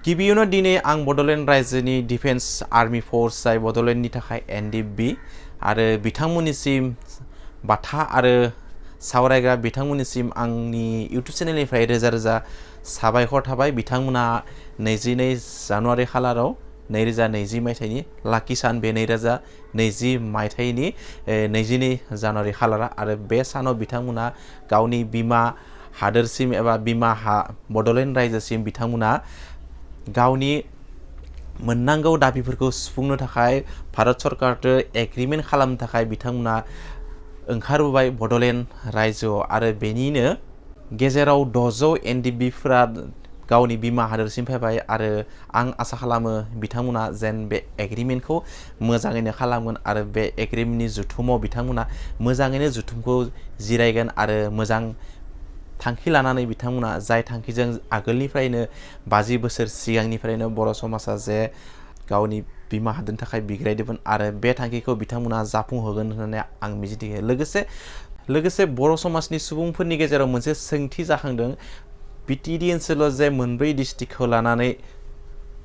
गिबियावनो दिनै आं बड'लेण्ड रायजोनि डिफेन्स आर्मी फोर्स जाय बड'लेण्डनि थाखाय एनडिएफबि आरो बिथांमोननिसिम बाथा आरो सावरायग्रा बिथांमोननिसिम आंनि इउटुब चेनेलनिफ्राय रोजा रोजा साबायखर थाबाय। बिथांमोना 22 जानुवारि खालाराव 2020 मायथाइनि लाखि सान बे 2020 मायथाइनि 22 जानुवारि खालारा आरो बे सानाव बिथांमोना गावनि बिमा हादोरसिम एबा बिमा बड'लेण्ड रायजोसिम बिथांमोना गावनि मोननांगौ दाबिफोरखौ सुफुंनो थाखाय भारत सरकारजों एग्रिमेन्ट खालामनो थाखाय बिथांमोना ओंखारबोबाय बड'लेण्ड रायजोआव आरो बेनिनो गेजेराव 600 एनडिएफबिफोरा गावनि बिमा हादोरसिम फैबाय आरो आं आसा खालामो बिथांमोना जेन बे एग्रिमेन्टखौ मोजाङैनो खालामगोन आरो बे एग्रिमेन्टनि जुथुमाव बिथांमोना मोजाङैनो जुथुमखौ जिरायगोन आरो मोजां थांखि लानानै बिथांमोना जाय थांखिजों आगोलनिफ्रायनो 50 बोसोर सिगांनिफ्रायनो बर' समाजा जे गावनि बिमा हादोरनि थाखाय बिग्रायदोंमोन आरो बे थांखिखौ बिथांमोना जाफुंहोगोन होननानै आं मिजिंथियो। लोगोसे बर' समाजनि सुबुंफोरनि गेजेराव मोनसे सोंथि जाखांदों बिटिएडि ओनसोलाव जे मोनब्रै डिस्ट्रिक्टखौ लानानै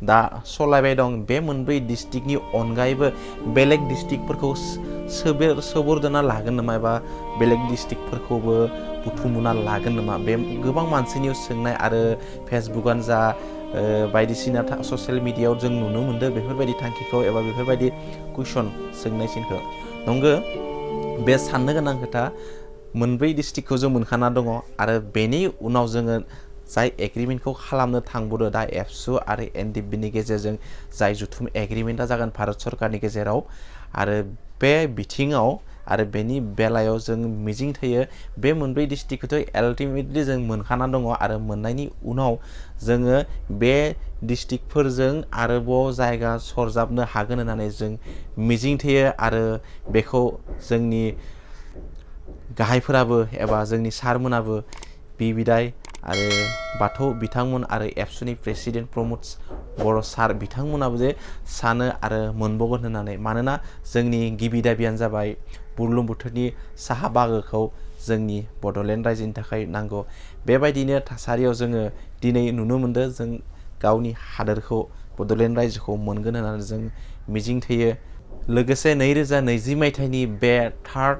दा सलायबाय दं बे मोनब्रै डिस्ट्रिक्टनि अनगायैबो बेलेग डिस्ट्रिक्टफोरखौ सोबोरदोना लागोन नामा एबा बेलेग डिस्ट्रिक्टफोरखौबो बुथुमना लागोन नामा बे गोबां मानसिनियाव सोंनाय आरो फेसबुकआनो जा बायदिसिना ससियेल मिडियायाव जों नुनो मोन्दों बेफोरबायदि थांखिखौ एबा बेफोरबायदि कुइसन सोंनायसिनखौ नंगौ बे साननो गोनां खोथा मोनब्रै डिस्ट्रिक्टखौ जों मोनखाना दङ आरो बेनि उनाव जोङो जाय एग्रिमेन्टखौ खालामनो थांबोदों दा एबसु आरो एनडिएफबिनि गेजेरजों जाय जुथुम एग्रिमेन्टआ जागोन भारत सरकारनि गेजेराव आरो बे बिथिङाव आरो बेनि बेलायाव जों मिजिं थायो बे मोनब्रै डिस्ट्रिक्टखौथ' आल्टिमेटलि जों मोनखाना दङ आरो मोननायनि उनाव जोङो बे डिस्ट्रिक्टफोरजों आरोबाव जायगा सरजाबनो हागोन होननानै जों मिजिं थायो आरो बेखौ जोंनि गाहायफोराबो एबा जोंनि सारमोनाबो बिदाय आरो बाथौ बिथांमोन आरो एबसुनि प्रेसिडेन्ट प्रमद बर' सार बिथांमोनाबो जे सानो आरो मोनबावगोन होननानै मानोना जोंनि गिबि दाबियानो जाबाय बुरलुंबुथुरनि साहा बाहागोखौ जोंनि बड'लेण्ड रायजोनि थाखाय नांगौ। बेबायदिनो थासारियाव जोङो दिनै नुनो मोन्दों जों गावनि हादोरखौ बड'लेण्ड रायजोखौ मोनगोन होननानै जों मिजिं थियो। लोगोसे 2020 मायथाइनि बे थार्ड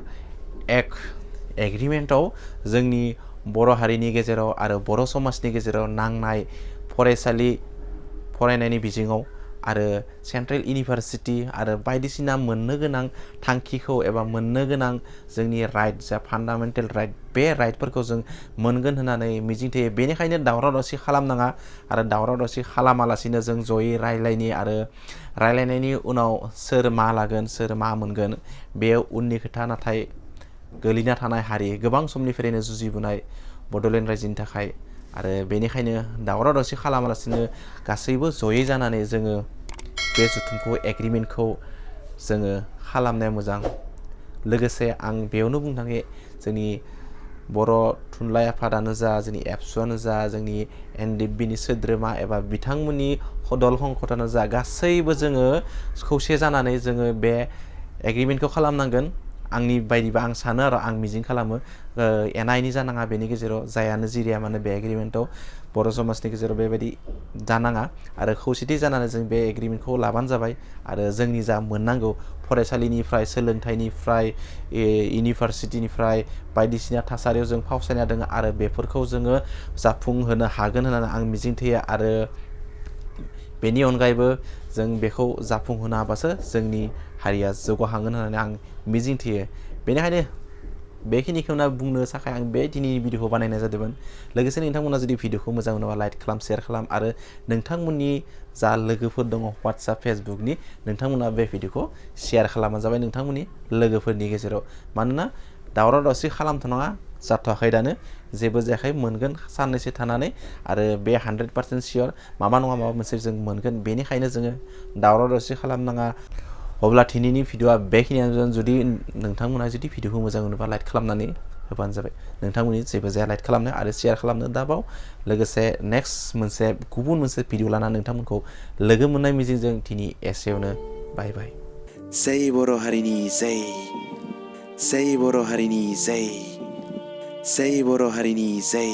एग्रिमेन्टआव जोंनि बर' हारिनि गेजेराव आरो बर' समाजनि गेजेराव नांनाय फरायसालि फरायनायनि बिजोङाव आरो सेन्ट्रेल इउनिभारसिटि आरो बायदिसिना मोननो गोनां थांखिखौ एबा मोननो गोनां जोंनि राइट जा फान्डामेन्टेल राइट बे राइटफोरखौ जों मोनगोन होननानै मिजिंथियो। बेनिखायनो दावराव दावसि खालामनाङा आरो दावराव दावसि खालामालासिनो जों जयै रायलायनि आरो रायलायनायनि उनाव सोर मा लागोन सोर मा मोनगोन बे उननि खोथा नाथाय गोलैना थानाय हारि गोबां समनिफ्रायनो जुजिबोनाय बड'लेण्ड रायजोनि थाखाय आरो बेनिखायनो दावराव दावसि खालामालासिनो गासैबो जयै जानानै जोङो बे जुथुमखौ एग्रिमेन्टखौ जोङो खालामनाया मोजां। लोगोसे आं बेयावनो बुंनो थाङो जोंनि बर' थुनलाइ आफादानो जा जोंनि एबसुआनो जा जोंनि एनडिएफबिनि सोद्रोमा एबा बिथांमोननि दल हंखथानो जा गासैबो जोङो खौसे जानानै जोङो बे एग्रिमेन्टखौ खालामनांगोन। आंनि बायदिबा आं सानो आरो आं मिजिं खालामो एना एनि जानाङा बेनि गेजेराव जायानो जिरिया मानो बे एग्रिमेन्टआव बर' समाजनि गेजेराव बेबायदि जानाङा आरो खौसेथि जानानै जों बे एग्रिमेन्टखौ लाबानो जाबाय आरो जोंनि जा मोननांगौ फरायसालिनिफ्राय सोलोंथाइनिफ्राय इउनिभारसिटिनिफ्राय बायदिसिना थासारियाव जों फावसायना दङ आरो बेफोरखौ जोङो जाफुंहोनो हागोन होननानै आं मिजिंथियो आरो बेनि अनगायैबो जों बेखौ जाफुंहोनो हाबासो जोंनि हारिया जौगाखांगोन होननानै आं मिजिंथियो। बेनिखायनो बेखिनिखौनो बुंनो थाखाय आं बे दिनैनि भिडिअखौ बानायनाय जादोंमोन। लोगोसे नोंथांमोना जुदि भिडिअखौ मोजां मोनोबा लाइक खालाम शेयार खालाम आरो नोंथांमोननि जा लोगोफोर दङ वाट्सएप फेसबुकनि नोंथांमोना बे भिडिअखौ शेयार खालामबानो जाबाय नोंथांमोननि लोगोफोरनि गेजेराव मानोना दावराव दावसि खालामथ'नाङा जाथ'वाखै दानो जेबो जायाखै मोनगोन साननैसो थानानै आरो बे 100% सियर माबा नङा माबा मोनसे जों मोनगोन बेनिखायनो जोङो दावराव दावसि खालामनाङा। अब्ला दिनैनि भिडिअआ बेखिनियानो जुदि नोंथांमोना जुदि भिडिअखौ मोजां मोनोबा लाइक खालामनानै होबानो जाबाय नोंथांमोननि जेबो जाया लाइक खालामनो आरो शेयार खालामनो दाबाव। लोगोसे नेक्स्ट गुबुन मोनसे भिडिअ लानानै नोंथांमोनखौ लोगो मोननाय मिजिंजों दिनै एसेयावनो बाय बाय। जै बर' हारिनि जै बर' हारिनि जै बर' हारिनि जै।